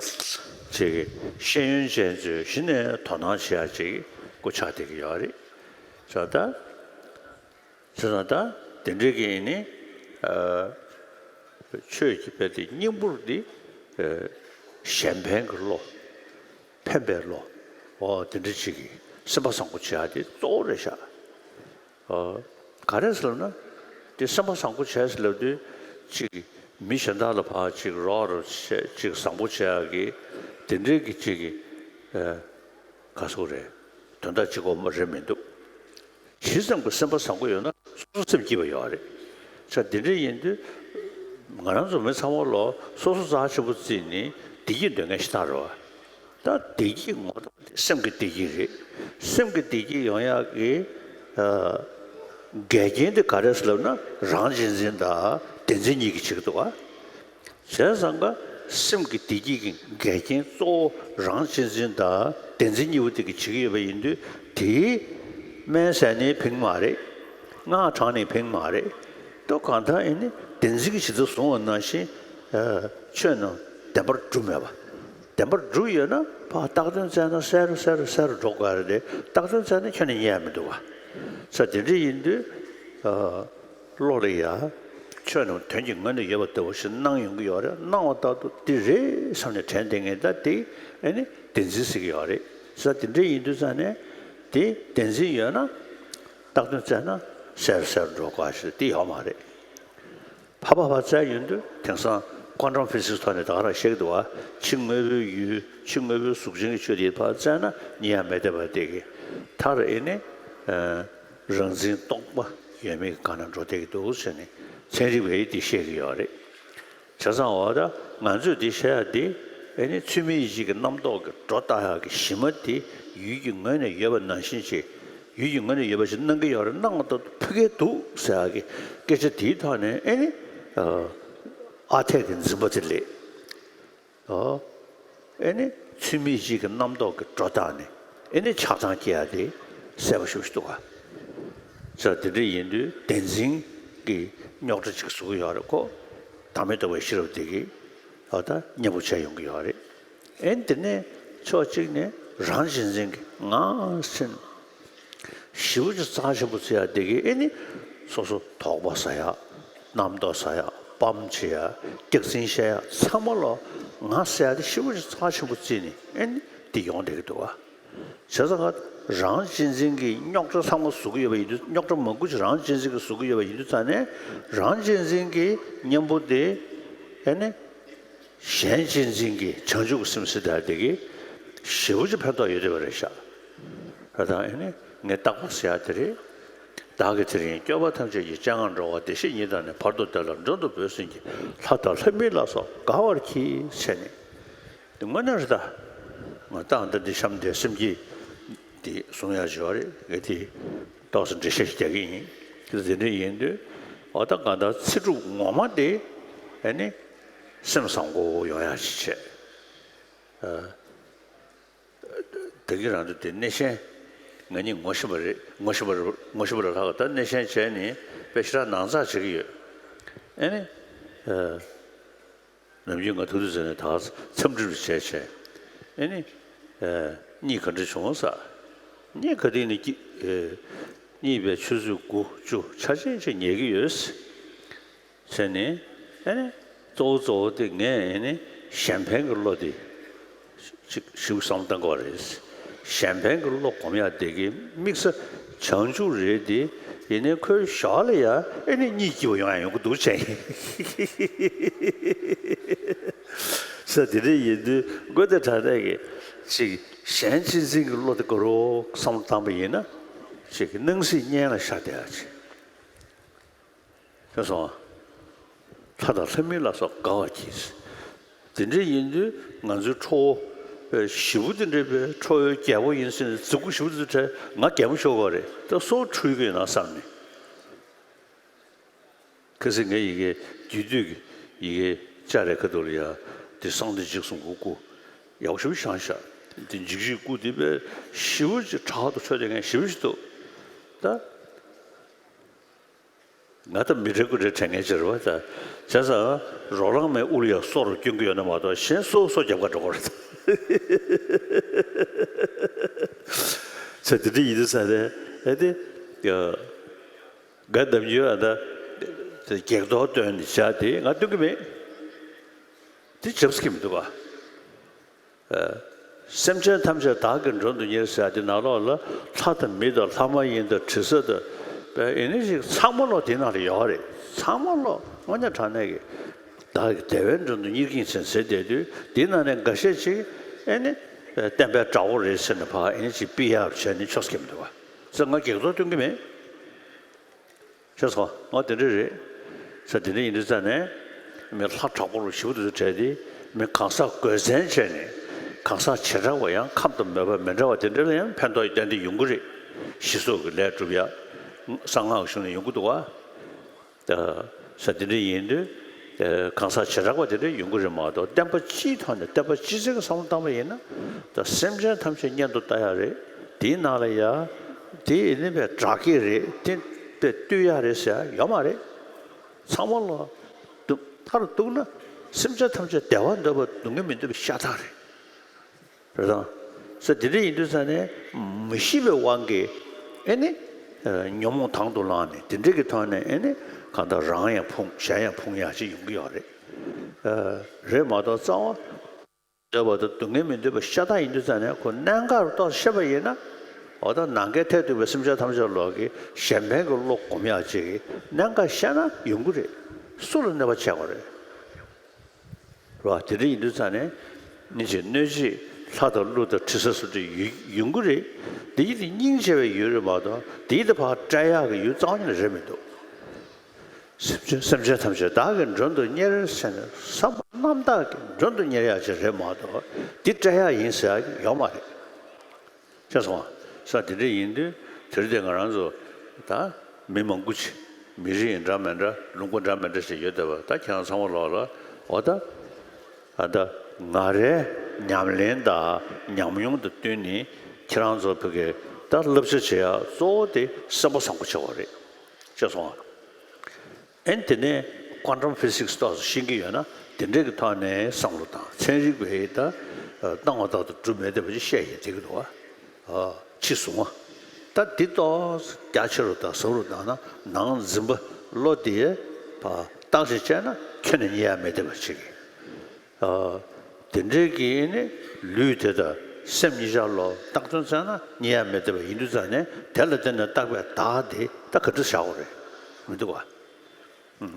ཅིག་ཤེས་ཡོན་ཅན་ཚོས་གཞི་ནས་དོ་སྣང་བྱེད་ཡག་ཅིག་སྒོ་ཆགས་བསྡད་ཀྱི་ཡོད་རེད། ཙང་ད། བྱས་ཙང་ད་དེ་འདྲའི་གི་ནི་ཆོས་ཀྱི་དཔེ་དེ་སྙིང་པོར་འདི་གཞན་ཕན་གྱི་བློ། ཕན་པའི་བློ། འོ་དེ་འདྲ་ཅིག་གིས་སེམས་པ་བཟང་པོ་བྱེད་ཡག་དེ་གཙོ་བོ་རེད་ཤག་འོ། ག་རེ་ཟེར་ལབ་ན། དེ་སེམས་པ་བཟང་པོ་བྱས་ཟེར་ལབ་དུས་ཅིག་མི་གཞན་དག་ལ་ཕར་ཅིག་རོགས་རོགས་བྱས་ཅིག་བཟང་པོ་བྱེད་ཡག་གི་དེ་འདྲའི་གི་ཅིག་གི་ག་ཟེར་རེད། དོན་དག་གཅིག་པོ་རེད་མི་འདུག་ཇི་ཙམ་གྱི་སེམས་པ་བཟང་པོ་ཡོད་ན་སོ་སོ་སེམས་སྐྱིད་པ་ཡོད་རེད། ས་འདི་འདྲ་ཡིན་དུས་ང་རང་ཚོ་མི་ཚང་མ་ལོ་སོ་སོ་རྩ་ཆེན་པོ་བརྩིས་ནས་བདེ་སྐྱིད་འདོད་མཁན་ཞིག་ད་རེད་བ། ད་བདེ་སྐྱིད་ངོ་ཐོག་དེ་སེམས་ཀྱི་བདེ་སྐྱིད་རེད། སེམས་ཀྱི་བདེ་སྐྱིད་ཡོང་ཡག་གི་འགལ་རྐྱེན་དེ་ག་རེ་ཟེར་ལབ་ན་རང་གཅེས་འཛིན་དང་བདེན་འཛིན་གཉིས་ཀྱིས་བྱེད་ཀྱི་འདུག་བ། བྱས་ཙང་ཀ་སེམས་ཀྱི་བདེ་སྐྱིད་ཀྱི་འགལ་རྐྱེན་གཙོ་བོ་རང་གཅེས་འཛིན་དང་བདེན་འཛིན་གཉིས་པོ་དེ་གིས་བྱེད་ཀྱི་ཡོད་པ་ཡིན་དུས་དེའི་སྨན་ཟས་ནི་ཕན་གྱི་མ་རེད། སྔགས་བགྲངས་ནི་ཕན་གྱི་མ་རེད། ཏོ་གང་ལྟར་ཡིན་ནི་བདེན་འཛིན་གྱི་ཇི་ལྟར་བཟུང་བ་ནང་བཞིན་ཆོས་རྣམས་བདེན་པར་གྲུབ་མེད་པ། བདེན་པར་གྲུབ་ཡོད་ན་ཕར་བཏགས་དོན་བཙལ་ན་གསལ་རུ་གསལ་རུ་གསལ་རུ་འགྲོ་དགོས་རེད་དེ་བཏགས་དོན་བཙལ་ན་ཁྱོན་ནས་རྙེད་ཡ་མི་འདུག་བ། ས་དེ་འདྲ་ཡིན་དུས་བློ་ལ་ཡ། ཆོས་རྣམས་དོན་གྱི་ངོས་ནས་ཡོད་པ་ལྟ་བུ་ཞིག་སྣང་ཡོང་གི་ཡོད་རེད། སྣང་བ་ལྟར་དུ་འདི་རེད་བསམ་ནས་དྲན་བསྡད་མཁན་ད་དེ་ཨེ་ནི་བདེན་འཛིན་ཟེར་གྱི་ཡོད་རེད། ས་དེ་འདྲ་ཡིན་དུས་ཙང་ནས་དེ་བདེན་འཛིན་ཡོད་ན་བཏགས་དོན་བཙལ་ན་གསལ་རུ་གསལ་རུ་འགྲོ་དགོས་ཞེས་དེ་ཡོད་མ་རེད། ཕར་ཕར་ཕར་བཙལ་ཡོང་དུས་དེང་སང་ཀོན་ཊམ་ཕི་ཟིག་སི་ཐོག་ནས་ད་ག་རང་བཤད་ཀྱི་འདུག་བ། ཕྱི་དངོས་པོའི་ཡུལ་ཕྱི་དངོས་པོའི་གཟུགས་ཅན་གྱི་ཆོས་དེ་ཕར་བཙལ་ན་རྙེད་ཡ་མེད་བསྡད་པ་དེ་གི་མཐར་ཨེ་ནི། རང་འཛིན་རྟོག་པ་ཡོད་མེད་ཀྱི་སྒང་ན་འགྲོ་བསྡད་ཀྱི་འདུག་ཟེར་ནས་ཚན་རིག་པས་འདི་བཤད་ཀྱི་ཡོད་རེད། བྱས་ཙང་འོ་ད་ང་ཚོས་འདི་བཤད་ཡ་འདི་ཨེ་ནི་ཚུལ་མིན་ཡིད་བྱེད་ཀྱི་རྣམ་རྟོག་གི་སྒྲོ་བཏགས་ཡག་གི་གཞི་མ་དེ་ཡུལ་གྱི་ངོས་ནས་ཡོད་པ་ནང་བཞིན་བྱས། ཡུལ་གྱི་ངོས་ནས་ཡོད་པ་ཞིག་སྣང་གི་ཡོད་རེད། སྣང་བ་ལྟར་དུ་ཕུག་གི་འདུག་ཟེར་ཡག་གི་སྐད་ཆ་དེའི་ཐོག་ནས་ཨེ་ནི་ཨ་འཐས་ཀྱི་འཛིན་པ་དེ་ལས། ཨོ། ཨེ་ནི་ཚུལ་མིན་ཡིད་བྱེད་ཀྱི་རྣམ་རྟོག་གི་སྒྲོ་བཏགས་ནས་ཨེ་ནི་ཆགས་སྡང་སྐྱེ་ཡ་དེ་གསལ་པོ་ཞེ་པོ་ཞིག་འདུག་ག་ས་དེ་འདྲ་ཡིན་དུས་བདེན་འཛིན་གྱི་རྙོག་དྲ་ཅིག་བཟོ་གི་ཡོད་རེད་ཁོ། བདག་མེད་རྟོགས་པའི་ཤེས་རབ་དེ་གིས་ཨ་ད་མཉམ་པོ་བྱས་ཡོང་གི་ཡོད་རེད། ཨེ་ནི་དེ་ནས་ཕྱོགས་གཅིག་ནས་རང་གཅེས་འཛིན་གྱི་ངར་སེམས། ཞེ་པོ་ཅིག་རྩ་ཆེན་པོ་བརྩི་ཡ་དེ་གི་ཨེ་ནི་སོ་སོ་དོགས་པ་ཟ་ཡ། རྣམ་རྟོག་ཟ་ཡ། སྤམ་བྱེད་ཡ། སྐྱག་རྫུན་བཤད་ཡ་ཚང་མ་ལོ་ང་ཟེར་ཡ་དེ་ཞེ་པོ་ཅིག་རྩ་ཆེན་པོ་བརྩིས་ནས་ཨེ་ནི་དེ་ཡོང་བསྡད་ཀྱི་འདུག་བ། བྱས་ཙང་ང་རང་གཅེས་འཛིན་གྱི་རྙོག་དྲ་ཚང་མ་བཟོ་གི་ཡོད་པ་ཡིན་དུས་རྙོག་དྲ་མང་པོ་ཅིག་རང་གཅེས་འཛིན་གྱིས་བཟོ་གི་ཡོད་པ་ཡིན་དུས་ཙང་ནས་རང་གཅེས་འཛིན་གྱི་གཉེན་པོ་དེ་ཨེ་ནི། གཞན་གཅེས་འཛིན་གྱི་བྱང་ཆུབ་ཀྱི་སེམས་ཟེར་ཡ་དེ་གིས་ཞེ་པོ་ཅིག་ཕན་ཐོགས་ཡོད་བསྡད་པ་རེད་ཤག་ད་ཨེ་ནི་ངས་བརྟག་པ་ཟེར་ཡ་དེ་རེད། བདག་གིས་དེ་རིང་སྐྱོབ་པ་ཐམས་ཅད་ཀྱི་སྤྱན་སྔར་འགྲོ་བ་བདེ་གཤེགས་ཉིད་དང་ནི་བར་དུ་བདེ་ལ་མགྲོན་དུ་བོས་ཟིན་གྱི་ལྷ་དང་ལྷ་མིན་ལ་སོགས་དགའ་བར་གྱིས་ཟེར་ནས། དེ་དངོས་གནས་རེད་ད། ང་ད་ལྟ་འདི་གཤམ་དེ་སེམས་བསྐྱེད་འདི་གསུང་ཡ་ཞོར་རེད་ངས་དེ་ཏོག་ཙམ་འགྲེལ་བཤད་ཞིག་རྒྱག་གི་ཡིན། དེ་དེ་འདྲ་ཡིན་དུས་འོ་ད་གང་ལྟར་ཚེ་སྒྲུབ་ངོ་མ་དེ་ཨེ་ནི་སེམས་བཟང་པོ་ཡོང་ཡ་ཞིག་བྱས། ཨ། ད་གིན་རང་ཚོ་དེ་སྣེ་ཤན་ང་གཉིས་ངོ་ཤེས་པ་རེད། ངོ་ཤེས་པ་རེད། ངོ་ཤེས་པ་རེད་ལྷག་ད་སྣེ་ཤན་བྱས་ནས་དཔེ་ཞེ་དྲག་ནང་ཚགས་བྱེད་ཀྱི་ཡོད། ཨེ་ནི། ཨ། ནམ་རྒྱུན་ང་ཐུག་དུས་ཟེར་ནས་ད་འཚམས་འདྲི་རུ་བྱས་བྱས། ཨེ་ནི། ཨ། གཉིད་ག་འདྲ་བྱུང་ཟེར། གཉིད་ག་དུས་ནི་སྐྱིད། ཨེ། གཉིད་པའི་ཆུ་ཚོད་དགུ་བཅུ་ཆ་ཆེན་ཅིག་ཉལ་གྱི་ཡོད། བྱས་ནས། ཨེ་ནི། གཙོ་བོ་གཙོ་བོ་དེ་ངས་ཨེ་ནི་གཞན་ཕན་གྱི་བློ་དེ་ཅིག་ཞིབ་བསམ་བཏང་དགོས་རེད། གཞན་ཕན་གྱི་བློ་སྒོམ་ཡག་དེ་གི་དམིགས་ས་བྱང་ཆུབ་རེད་དེ། ཡིན་ནའི་ཁོའི་ཞོར་ལ་ཡ་ཨེ་ནི་གཉིད་སྐྱིད་པོ་ཡོང་ཡ་ཡོང་གི་འདུག་བྱས་ཡིན། ས་དེ་འདྲ་ཡིན་དུས་དགོས་དེ་དྲ་དྲ་གི་ཅིག་གཞན་གཅེས་འཛིན་གྱི་བློ་དེ་དགོས་རོགས་བསམ་བློ་བཏང་པ་ཡིན་ན། ཅིག་སྣང་སྲིད་གཉེན་ལ་ཤ་བདེ་ཡ་ཅིག་ཤེས་སོང་། ལྷ་དང་ལྷ་མིན་ལ་སོགས་དགའ་བར་གྱིས། དེ་འདྲ་ཡིན་དུས་ང་ཚོའི་ཁྲོ་བོ་ཞེ་པོ་དེ་འདྲ་བའི་ཁྲོ་བོའི་རྒྱལ་པོ་ཡིན་ཟེར་ནས་རྫིག་པོ་ཞེ་པོ་དེ་འདྲ་ང་རྒན་མོ་ཤོར་བ་རེད། ད་སོ་འཁྲུལ་གི་ཡོད་ན་བསམ་ནས། གལ་སྲིད་ངས་ཡི་གེ་རྒྱུད་སྟོད་ཀྱི་ཡི་གེ་ལྕགས་རེ་ཁ་ཐུག་ལ་ཡ་དེ་གསང་བདེ་འཇིགས་གསུམ་གྱི་སྐུ་ཡག་པོ་ཞེ་པོ་བཞེངས་ཤག་དེ་འཇིགས་བྱེད་སྐུ་དེ་དཔེ་ཞེ་པོ་ཅིག་དྲག་ཏུ་ཆོས་དེ་ངས་ཞེ་པོ་ཞིག་འདུག་ད། ང་ད་མི་དྲན་དགུ་དྲན་དྲན་མཁན་ཅིག་རེད་བ་ད། བྱས་ཙང་རོ་ལངས་མའི་དབུ་ལ་ཡང་སོ་རུ་སྐྱོན་གྱི་ཡོད་ན་མ་གཏོགས་གཞན་སོ་སོ་རྒྱབ་ཁ་འགྲོ་གི་རེད། ཚེ་འདི་འདྲ་ཡིན་དུས་ས་རེད་ཨེ་དེ། ཡ། ག་འདམ་རྒྱུ་ཨ་ད། བགེགས་གཏོར་བཏོན་ནས་བྱ་དེ་ང་སྟོན་གི་མེད། དེ་བྱབས་ཀྱི་མི་འདུག་བ། སེམས་ཅན་ཐམས་ཅད་བདག་གིས་མགྲོན་དུ་གཉེར་ཟེར་ཡ་དེ་ནང་ལོགས་ལ་ལྷ་དང་མི་དང་ལྷ་མ་ཡིན་དང་དྲི་ཟ་དང་། ཨེ་ནི་ཞིག་ཚང་མ་ལོག་དེ་ནང་ལ་ཡོད་རེད། ཚང་མ་ལོག་དངོས་གནས་དྲང་གནས་ཀྱི་བདག་གི་བདེ་བའི་མགྲོན་དུ་གཉེར་གྱིན་ཟེར་ཟེར་བསྡད་དུས་དེ་ནང་ནས་འགའ་ཤས་ཅིག་ཨེ་ནི་བསྟན་པའི་དགྲ་བོ་རེད་ཟེར་ནས་ཕར་ཨེ་ནི་ཅིག་ཕུད་ཡག་བྱས་ནས་ཆོག་སྐྱེམས་འདུག་བ། ཟེར་ང་བགེགས་གཏོར་སྟོན་གྱི་མེད། ཤེས་སོང་། ང་དེ་འདྲ་རེད། ས་དེ་འདྲ་ཡིན་དུས་ཙང་ནས། མི་ལྷ་དྲག་པོ་རུ་ཞེ་པོ་དེ་ཚོ་བྲལ་ཏེ། མི་གང་ཟག་དགོས་མཚན་བྱས་ནས། གང་ཟག་བྱེ་བྲག་པ་ཡང་ཁམས་དང་མོས་པ་མི་འདྲ་བ་དེ་འདྲ་ལ་ཡང་ཕན་ཐོགས་ཏན་ཏན་ཡོང་གི་རེད། ཞི་སོགས་ཀྱི་ལས་སྒྲུབ་ཡ། གསང་སྔགས་གཞུང་ནས་ཡོང་གི་འདུག་བ། ས་དེ་འདྲ་ཡིན་དུས། གང་ཟག་བྱེ་བྲག་པ་དེ་འདྲ་ཡོང་གི་རེད་མ་གཏོགས་བསྟན་པ་སྤྱིའི་ཐོག་ནས་བསྟན་པ་སྤྱི་ཚོགས་ཀྱི་བསམ་བློ་བཏང་པ་ཡིན་ན། ད་སེམས་ཅན་ཐམས་ཅད་གཉེན་དུ་བལྟ་ཡ་རེད། དེའི་ནང་ལ་ཡ། དེ་ཡིན་ནི་པའི་དགྲ་བགེགས་རེད། དེ་དཔེ་བཏུལ་ཡ་རེད་ཟེར་ཡ་ཡོད་མ་རེད། ཚང་མ་ལ་གཏུག་མཐར་གཏུགས་ན་སེམས་ཅན་ཐམས་ཅད་བདེ་བ་འདོད་པ་སྡུག་བསྔལ་མི་འདོད་པའི་ཤ་སྟག་རེད། རེད་དང་། ས་དེ་འདྲ་ཡིན་དུས་ས་ནས་མི་ཤེས་པའི་དབང་གིས་ཨེ་ནི། ཉོན་མོངས་དང་དུ་བླངས་ནས་དེ་འདྲ་གི་ཐོག་ནས་ཨེ་ནི་གང་ལྟར་རང་ཡང་ཕུང་གཞན་ཡང་ཕུང་ཡག་ཅིག་ཡོང་གི་ཡོད་རེད། རེད་མ་གཏོགས་རྩ་བ། འདོད་པ་དང་སྡུག་བསྔལ་མི་འདོད་པ་ཤ་སྟག་ཡིན་དུས་ཙང་ནས་ཁོ་གནད་འགག་རུ་རྟོགས་ཤེས་པ་ཡིན་ན། འོ་ད་ནམ་མཁའི་མཐས་གཏུགས་པའི་སེམས་ཅན་ཐམས་ཅད་ལོག་གི་གཞན་ཕན་གྱི་བློ་སྒོམ་ཡག་ཅིག་གི་གནད་འགག་ཤེས་ན་ཡོང་གི་རེད། སུ་ལ་གནོད་པ་བྱེད་དགོས་རེད། རེད་བ། དེ་འདྲ་ཡིན་དུས་ཙང་ནས་སྙིང་རྗེ་གནོད་བྱེད་ལྷ་དང་ཀླུ་དང་དྲི་ཟ་སོགས་དེ་ཡོང་གི་རེད། དེ་ཡིན་དེ་སྙིང་རྗེ་བའི་ཡུལ་རེད་མ་གཏོགས་དེ་ཡིན་དེ་ཕར་བསྐྲད་ཡག་གི་ཡུལ་རྩ་བ་ཉིད་ནས་རེད་མི་འདུག་སེམས་ཅན་སེམས་ཅན་ཐམས་ཅད་བདག་གིས་མགྲོན་དུ་གཉེར་ཟེར་ནས་བསམ་པ་རྣམ་དག་གིས་མགྲོན་དུ་གཉེར་ཡག་ཅིག་རེད་མ་གཏོགས་འདི་བསྐྲད་ཡག་ཡིན་ཟེར་ཡག་ཡོད་མ་རེད། ཤེས་སོང་ང་། ས་དེ་འདྲ་ཡིན་དུས་དེ་རིང་དེ་ང་རང་ཚོ་ད་མི་མང་པོ་ཅིག་མི་རིགས་འདྲ་མི་འདྲ་ལུང་པ་འདྲ་མི་འདྲ་ཞིག་ཡོད་བསྡད་པ་ད་ཁྱེད་རང་ཚང་མ་ལོག་ལ་འོ་ད། ཨ་ད་ང་རའི་ཉམས་ལེན་དང་ཉམས་མྱོང་དང་བསྟུན་ནས་ཁྱེད་རང་ཚོ་བོད་སྐད་ད་བསླབ་བྱ་བྱེད་ཡག་གཙོ་བོ་དེ་སེམས་པ་བཟང་པོ་བྱེད་དགོས་རེད། ཤེས་སོང་ང་། ཨེ་ནི་དེ་ནས་quantum physics ཏོག་ཙམ་ཤེས་ཀྱི་ཡོད་ན་དེ་འདྲས་ཀྱི་ཐོག་ནས་བསམ་བློ་བཏང་ཚན་རིག་པས་ད་སྣང་བ་ལྟར་དུ་གྲུབ་མེད་བསྡད་པ་ཅིག་བཤད་ཡིན་བསྡད་ཀྱི་འདུག་བ། ཕྱི་གཟུངས་བ། ད་འདི་ཏོག་ཙམ་རྒྱ་ཆེ་རུ་དང་ཟབ་རུ་བཏང་ན་ནང་འཛིན་པ་བློ་དེ་ཕར་བརྟག་དཔྱད་བྱས་ན་ཁྱོན་ནས་རྙེད་ཡ་མེད་བསྡད་པ་ཅིག་གི་དེ་འདྲའི་གི་ནི་ལུས་དེ་དང་སེམས་གཉིས་ཆར་ལོ་བཏགས་དོན་བཙལ་ན་རྙེད་ཡ་མེད་བསྡད་པ་ཡིན་དུས་ཙང་ནས་དེ་ལ་བརྟེན་ནས་བཏགས་པའི་བདག་དེ་ད་ག་འདྲ་བཞག་དགོས་རེད། མི་འདུག་ག་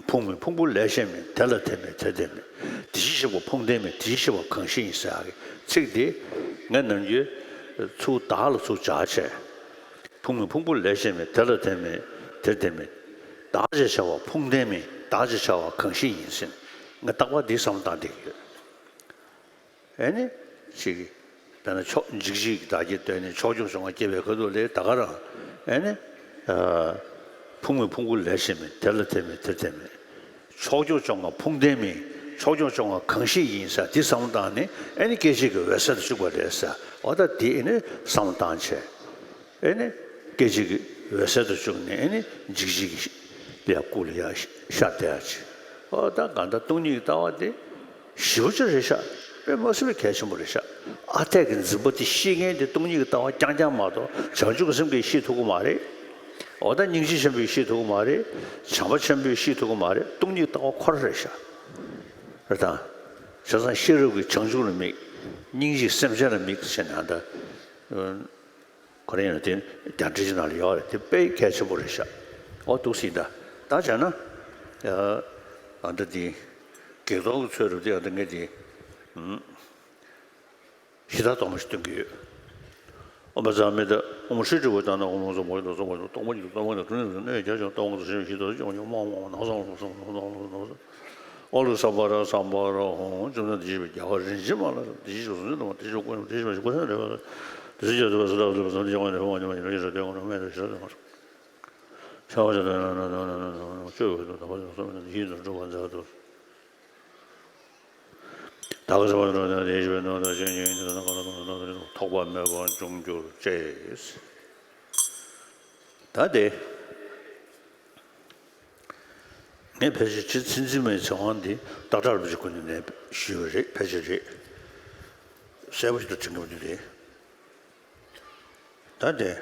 ཕུང་མིན་ཕུང་པོ་ལས་གཞན་མིན། དེ་ལ་དེ་མེད་དེར་དེ་མེད། དེ་བཞིན་གཤེགས་པ་ཕུང་ལྡན་མིན། དེ་བཞིན་གཤེགས་པ་གང་ཞིག་ཡིན་ཟེར་ཡག་གི་ཚིག་དེ་ངས་ནམ་རྒྱུན་ཚུར་བདག་ལ་ཚུར་སྦྱར་བྱས། ཕུང་མིན་ཕུང་པོ་ལས་གཞན་མིན། དེ་ལ་དེ་མེད་དེར་དེ་མེད། བདག་ཅེས་བྱ་བ་ཕུང་ལྡན་མིན། བདག་ཅེས་བྱ་བ་གང་ཞིག་ཡིན་ཟེར། ངས་རྟག་པར་འདི་བསམ་བློ་བཏང་བསྡད་ཀྱི་ཡོད། ཨེ་ནི། ཅིག་དཔེར་ན་ཕྱོགས་འཇིགས་བྱེད་ཀྱི་བདག་བསྐྱེད་བཏོན་ནས་ཕྱོགས་སྐྱོང་བཅོ་ལྔ་བསྐྱེད་པའི་ཁ་ཐུག་ལས་ད་ག་རང་། ཨེ་ནི། ཕུང་མིན་ཕུང་པོ་ལས་གཞན་མིན། དེ་ལ་དེ་མེད་དེར་དེ་མེད། ཕྱོགས་སྐྱོང་བཅོ་ལྔ་ཕུང་ལྡན་མིན། ཕྱོགས་སྐྱོང་སྐྱོང་བ་གང་ཞིག་ཡིན་ཟེར་དེ་བསམ་བློ་བཏང་ནས་ཨེ་ནི་སྐད་ཅིག་གིས་འོད་གསལ་དུ་བཅུག་པ་རེད་ཟེར། འོ་ད་དེ་ཨེ་ནི་བསམ་བློ་བཏང་བྱས། ཨེ་ནི་སྐད་ཅིག་གིས་འོད་གསལ་དུ་བཅུག་ནས་ཨེ་ནི་འཇིགས་བྱེད་ཀྱི་ལས་སྐུ་ལ་ཡར་ཤར་བསྡད་ཡ་ཅིག་འོ་ད་གང་ལྟར་སྟོང་ཉིད་ཀྱི་ལྟ་བ་དེ་ཞེ་པོ་ཅིག་རེད་ཤག་དཔེ་མ་སྲིད་པའི་གལ་ཆེན་པོ་རེད་ཤག་ཨ་འཐས་ཀྱི་འཛིན་པ་དེ་ཤེས་མཁན་དེ་སྟོང་ཉིད་ཀྱི་ལྟ་བ་རྐྱང་རྐྱང་མ་གཏོགས་བྱང་ཆུབ་ཀྱི་སེམས་ཀྱིས་ཤེས་ཐུབ་ཀྱི་མ་རེད། འོ་ད་སྙིང་རྗེ་ཆེན་པོས་ཤེས་ཐུབ་ཀྱི་མ་རེད། བྱམས་པ་ཆེན་པོས་ཤེས་ཐུབ་ཀྱི་མ་རེད། སྟོང་ཉིད་ཀྱི་ལྟ་བ་ཁོ་རང་རེད་ཤག་རེད་དང་། བྱས་ཙང་ཤེས་རབ་ཀྱིས་བྱང་ཆུབ་ལ་དམིགས། སྙིང་རྗེས་སེམས་ཅན་ལ་དམིགས་ཟེར་ནས་ད། ཁོ་རང་ཡང་དེ་རྒྱ་འགྲེལ་གྱི་ནང་ལ་ཡོད་རེད། དེ་དཔེ་གལ་ཆེན་པོ་རེད་ཤག་འོ་འདུག་སེ་ད་ད་བྱས་ན། ཨ་ད་དེ་བགེགས་གཏོར་གྱི་ཚོད་རེད་དེ་ཨ་ད་ངས་དེ་གཞི་བདག་སྟོང་པ་ཞིག་སྟོན་གྱི་ཡོད། ཨོཾ་ཨ་ཙ་མི་ཏ། ཨོཾ་ཧྲཱིཿ་ཏྲི་པུ་ཏ་ན། ཨོཾ་ཨ་ཙ་བྷ་ག་ཏ་ཙ་བྷ་ག་ཏ། སྟོང་པ་ཉིད་སྟོང་པ་ཉིད་སྟོང་པ་ཉིད་སྟོང་པ་ཉིད་སྟོང་པ་ཉིད་སྟོང་པ་ཉིད་སྟོང་པ་ཉིད་སྟོང་པ་ཉིད་སྟོང་པ་ཉིད་ཨོ་ལུ་སམྦྷ་ར་སམྦྷ་ར་ཧཱུྃ། བཅོམ་ལྡན་འདས་བཞི་པའི་རྒྱལ་བ་རིན་ཆེན་མ་ལ་དེ་བཞི་ཞིག་གསུང་ཚུལ་དང་དེ་བཞི་ཀུན་དེ་བཞི་མ་ཞིག་ཀུན་ཐེག་རེ་བ་དེ་བཞི་ཀྱང་དུ་བ་སུ་དག་སུ་དག་སུ་དག་ཀྱང་བ་དེ་བ་ཉམས་ཉམས་ཀྱི་རེ་དེ་ཀུན་མེད་དུ་ཞི་ར་དེ་མ་སོང་། ཤ་བ་ཤ་དང་ན་ན་ན་ན་ན་ན་ན་བཅོས་པའི་དུ་དམ་པ་དང་སོ་མེད་དུ་ཡིད་དུ་འགྲོ་བ་མཛད་དུ། བདག་གིས་བསམ་པ་དང་ལྡན་དེ་ཞི་བའི་ནོར་དང་གཞན་གྱི་ཡོན་ཏན་དང་གང་ལ་གང་འདུལ་དང་དེ་ལ་ཐོགས་པ་མེད་པར་འབྱུང་གྱུར་ཅིག་ད་དེ། ངས་ཕལ་ཆེར་ཇི་ཚིག་འཛིན་མའི་ཚེ་དབང་འདི་སྟག་བྲག་རིན་པོ་ཆེ་སྐུ་མདུན་ནས་ཞུས་པ་རེད། ཕལ་ཆེར་རེད། གསལ་པོ་ཞིག་ཏུ་དྲན་གྱི་མི་འདུག་སྟེ། ད་དེ།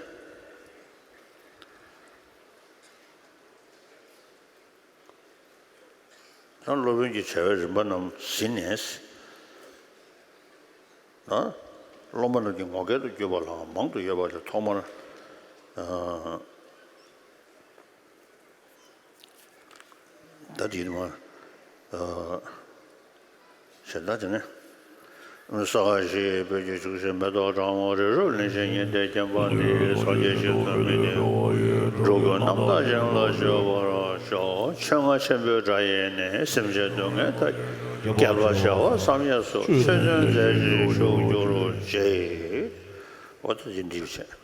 ད་སློབ་དཔོན་གྱི་བྱ་བའི་རིམ་པ་རྣམས་ཟིན་ནས། ད་སློབ་མ་རྣམས་ཀྱི་ངོ་སྐལ་དུ་གྱུར་པ་ལའང་མང་དུ་ཡོད་པ་ལས་ཐོག་མར། ཨ། ད་དེ་ནི་མ། ཨ། ཞེས་ད་དེ་ནི། ས་ག་ཞེས་པའི་རྒྱུད་བཅུ་ཞེས་མེ་ཏོག་གྲང་མོ་རི་རབ་གླིང་ཆེན་ཉི་ཟླས་བརྒྱན་པ་འདི་སངས་རྒྱས་ཞིང་དུ་མི་གནས་འགྲོ་ཀུན་རྣམ་དག་ཞིང་ལ་སྤྱོད་པར་ཤོག་ཆོས་རྔ་ཆེན་པོའི་སྒྲ་ཡིས་ནི་སེམས་ཅན་སྡུག་བསྔལ་མཐའ། བསྐལ་པ་བྱེ་བ་བསམ་ཡས་སུ་ཆོས་སྟོན་མཛད་ཅིང་བཞུགས་གྱུར་ཅིག་འོ་ད་དེ་འདྲ་བྱས།